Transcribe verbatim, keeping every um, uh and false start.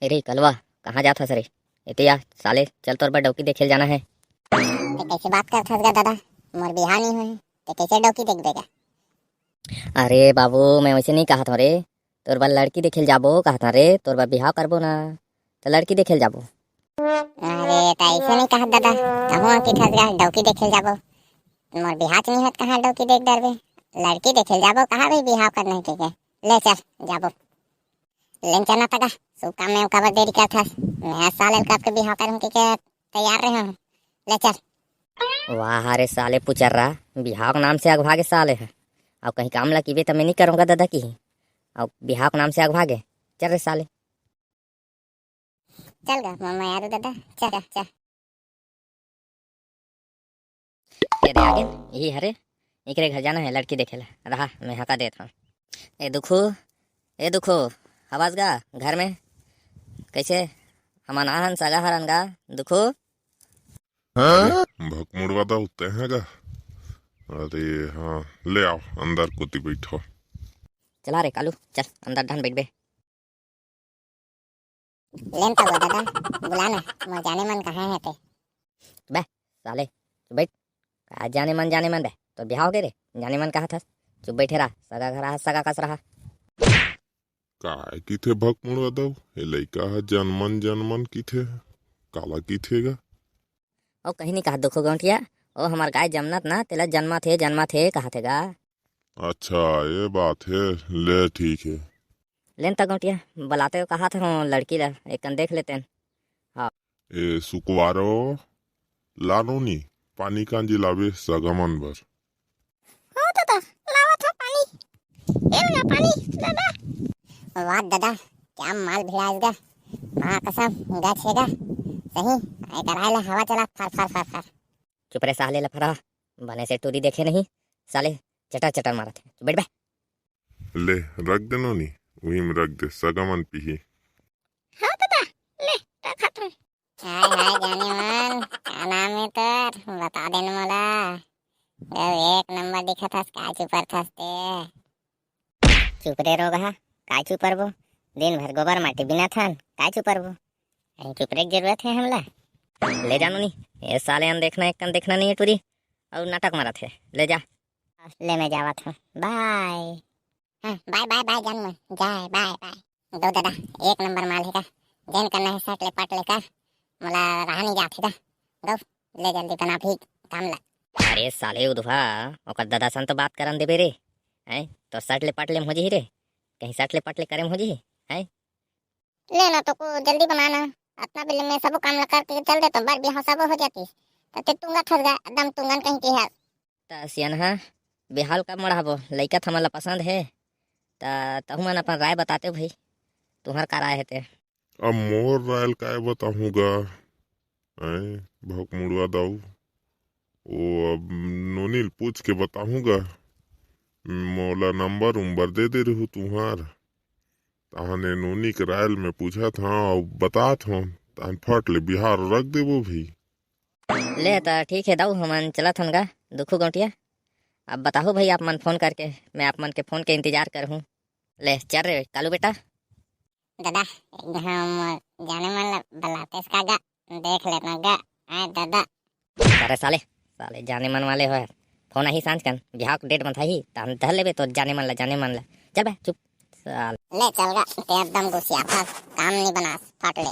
ए रे कलवा, कहाँ जात हस रे? एती आ साले, चल तोर बर डौकी देखे ल जाना हे। ते कैसे बात करत हस गा दादा? मोर बिहाव नहीं होए, ते कैसे डौकी देख देगा? अरे बाबू, मैं वैसे नहीं कहत हूँ रे, तोर बर लड़की देखे ल जाबो कहत हूँ रे, तोर बर बिहाव करबो ना, तो लड़की देखे ल जाबो। अरे, त ऐसे नहीं कहत दादा, कहूँ कि ठस गा डौकी देखे ल जाबो। मोर बिहाव नहीं होत, कहाँ डौकी देख डरबे? लड़की देखे ल जाबो, कहाँ भी बिहाव करना है के? ले चल, जाबो। लेन चलना तगा, शुभ काम में काबर देरी करत हस? मैं साले ल कब के बिहाव करूँ के, के तैयार रहे हूँ। ले चल। वाह रे साले पुचर्रा, बिहाव के नाम से अगवा गे साले ह। अउ कहीं काम ला किबे त मैं नहीं करूँगा दादा की। अउ बिहाव के नाम से अगवा गे। चल रे साले। चल गा मम्मा यार दादा, चल, चल, चल। ये दे आगे, यही हरे, एकरे घर जाना है लड़की देखे ला। रहा, मैं हका देत हूँ। ए दुखू, ए दुखू, हवास गा घर में? कैसे? हमन आहन सगा हरन गा दुखू। अरे, भकमुड़वा दा उत्ते हैं गा? अरे हाँ, ले आओ, अंदर कोती बैठो। चला रे कालू, चल अंदर डाहन बैठबे। लेन तब दादा, बुला ना, मोर जाने मन कहाँ है ते? बे साले, चुप बैठ। का जाने मन, जाने मन बे? तो बिहाव हो गे रे, जाने मन कहा थस? चुप बैठे रहा, सगा घर रहा, सगा कस रहा। काय किथे भकमुड़वा दव? ए लइका ह जनमन जनमन किथे। काला किथे गा? ओ कहीं नहीं कहा दुखू गौंटिया, ओ हमार गाय जमनत ना, तेला जन्मा थे, जन्मा थे कहा थे गा। अच्छा, ये बात है, ले ठीक है। लेन त गौंटिया, बलाते हो कहा थे हो लड़की ला, एक कन देख लेते हैं। हाँ। ए सुकवारो, लानो नी, पानी कांजी लावे सगमन बर। हो दादा, लावत हो पानी। ए ना पानी, दादा। वाह दादा, क्या माल भिड़ाएस गा। माँ कसम, गछ हे गा। सही, एकर आए ला हवा चला फर, फर, फर, फर। चुप रे साले लफड़ा, बने से टूरी देखे नहीं, साले चटर चटर मारत है। बैठ बे। ले, रख दे नोनी, उही में रख दे, सगा मन पीही। हाँ दादा, ले, रखत हूँ। हाय हाय जाने मन, का नाम है तोर? बता दे न मोला। गऊ एक नंबर दिखत हस, काय चुपर थस ते? चुप रे रोगहा, काय चुपरबो? दिन भर गोबर माटी बिना थन, काय चुपरबो? अरे चुपरे के जरूरत है हमला? ले जा नोनी, ए साले अन देखना, एक कन देखना नहीं है टूरी, और नाटक मारत है, ले जा। ले मैं जावत हूँ, बाय। हाँ, बाय, बाय, बाय, जान मन, जाय, बाय, बाय। गौ दादा, एक नंबर माल हे का, जेन करना है सट ले पट ले का, मोला रहा नहीं जात हे का, गौ, ले जल्दी बना भी काम ला। अरे साले उधवा, ओकर दादा सन तो बात करन देबे रे, हैं? तो सट ले पट ले में हो जही रे, कहीं सट ले पट ले करे में हो जही, हैं? ले ना तो को जल्दी बना ना, अतना बेले में सबो काम ला करके चल दे तो बर बिहाव सबो हो जाती, तो ते तुंगा थस गा, एकदम तुंगन कहीं के हस। त सियनहा, बिहाव कब मढ़ाबो? लइका त हमन ला पसंद हे, त तहु मन अपन राय बताते भई, तुंहर का राय हे ते? अब मोर राय ल काय बताहूँ गा, हैं, भकमुड़वा दाऊ? ओ, अब नोनी ल पूछ के बताहूँ गा, मोला नंबर उम्बर दे दे रहू तुंहर, तहने नोनी के राय ल मैं पूछत हँव, अब बतात हँव, तहन फट ले बिहाव रख देबो भई। ले त ठीक हे दाऊ, हमन चलत हन गा, दुखू गौंटिया। अब बताहू भई आप मन फोन करके, मैं आप मन के फोन के इंतजार करहूँ। ले चल रे कालू बेटा। दादा, हम जाने मन ला बलातेस का गा, देख लेना गा, आय दादा। अरे साले, साले जाने मन वाले हो, फोन आही सांझ कन, बिहाव के डेट बताही, त हम धर लेबे तो जाने मन ला, जाने मन ला। चल बे, चुप, साले। ले चल गा, ते एकदम गुसिया था, काम नहीं बनास, फट ले।